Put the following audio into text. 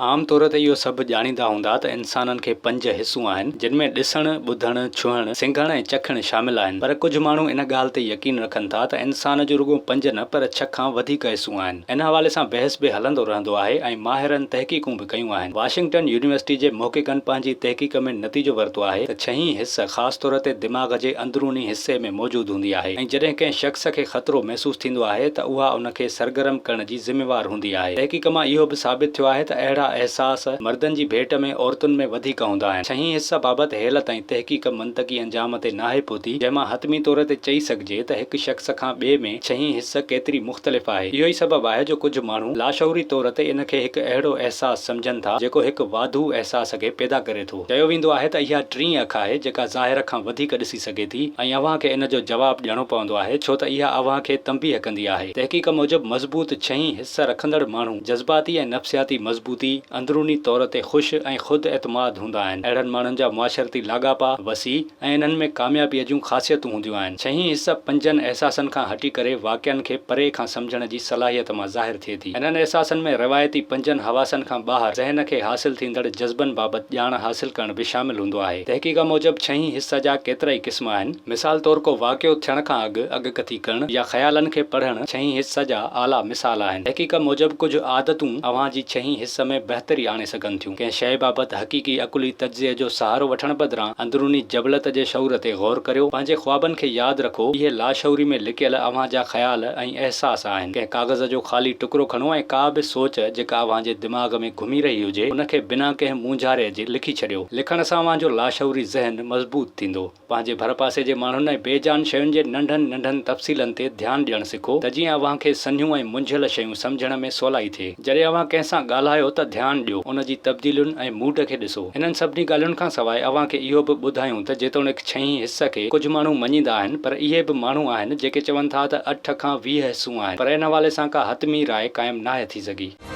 عام طور تي اهو سڀ ڄاڻيندا هوندا ته انسانن کي پنج حسون آهن، جن ۾ ڏسڻ، ٻڌڻ، ڇهڻ، سنگهڻ ۽ چکڻ شامل آهن. پر ڪجهه ماڻهو ان ڳالهه تي يقين رکن ٿا ته انسان جون رڳو پنج نه پر ڇهه کان وڌيڪ حسون آهن. ان حوالي سان بحث به هلندو رهندو آهي ۽ ماهرن تحقيقون به ڪيون آهن. واشنگٽن يونيورسٽي جي محققن پنهنجي تحقيق ۾ نتيجو ورتو آهي ته ڇهين حس خاص طور تي دماغ جي اندروني حصي ۾ موجود هوندي آهي ۽ جڏهن ڪنهن شخص کي خطرو محسوس ٿيندو آهي ته اها ان کي سرگرم ڪرڻ جي ذميوار هوندي آهي. تحقيق مان اهو به ثابت ٿيو آهي ته اهڙا احساس مردن جي ڀيٽ ۾ عورتن ۾ وڌيڪ هوندا آهن. ڇهين حس بابت هيل تائين تحقيق منطقي انجام تي ناهي پهتي، جنهن مان حتمي طور تي چئي سگهجي ته هڪ شخص کان ٻئي ۾ ڇهين حس ڪيتري مختلف آهي. اهو ئي سبب آهي جو ڪجهه ماڻهو لاشعوري طور تي ان کي هڪ اهڙو احساس سمجهن ٿا، جيڪو هڪ واڌو احساس کي پيدا ڪري ٿو. چيو ويندو آهي ته اها ٽين اک آهي جيڪا ظاهر کان وڌيڪ ڏسي سگهي ٿي ۽ اوهان کي ان جو جواب ڏيڻو پوندو آهي ڇو ته اها اوهان کي تنبيهه ڪندي آهي. تحقيق موجب مضبوط ڇهين حس رکندڙ ماڻهو جذباتي ۽ نفسياتي مضبوطي، اندروني طور تي خوش ۽ خود اعتماد هوندا آهن. اهڙن ماڻهن جا معاشرتي لاڳاپا وسيع ۽ انهن ۾ ڪاميابيء جون خاصيتون هونديون آهن. ڇهين حس پنجن احساسن کان هٽي ڪري واقعن کي پري کان سمجهڻ جي صلاحيت مان ظاهر ٿئي ٿي. انهن احساسن ۾ روايتي پنجن حواسن کان ٻاهر ذهن کي حاصل ٿيندڙ جذبن بابت ڄاڻ حاصل ڪرڻ به شامل هوندو آهي. تحقيق موجب ڇهين حس جا ڪيترائي قسم آهن. مثال طور ڪو واقعو ٿيڻ کان اڳ اڳڪٿي ڪرڻ يا خيالن کي پڙهڻ ڇهين حس جا اعليٰ مثال آهن. تحقيق موجب ڪجهه عادتون اوهان جي ڇهين حس ۾ بهتري آڻي سگهن ٿيون. ڪنهن شيء بابت حقيقي عقلي تجزيي جو سهارو وٺڻ بدران اندروني جبلت جي شعور تي غور ڪريو. پنهنجي خوابن کي ياد رکو. اهي لاشعوري ۾ لڪيل اوهان جا خيال ۽ احساس آهن. ڪنهن ڪاغذ جو خالي ٽڪرو کڻو ۽ ڪا به سوچ جيڪا اوهان جي دماغ ۾ گهمي رهي هجي، ان کي بنا ڪنهن مونجهاري جي لکي ڇڏيو. لکڻ سان اوهان جو لاشعوري ذهن مضبوط ٿيندو. پنهنجي ڀرپاسي جي ماڻهن ۽ بي جان شين جي ننڍن ننڍن تفصيلن تي ڌيان ڏيڻ سکو ته جيئن اوهان کي سنهيون ۽ منجهيل شيون سمجهڻ ۾ سولائي ٿئي. جڏهن اوهان ڪنهن سان ڳالهايو ته ڌيان ڏيو، ان جي تبديلين ۽ موڊ کي ڏسو. انهن سڀني ڳالهين کان سواء اوهان کي اهو به ٻڌايون ته جيتوڻيڪ ڇهين حس کي ڪجهه ماڻهو مڃيندا آهن پر اهي به ماڻهو آهن جيڪي چون ٿا ته اٺ کان 20 حسون آهن پر ان حوالي سان ڪا حتمي راء قائم ناهي ٿي سگهي.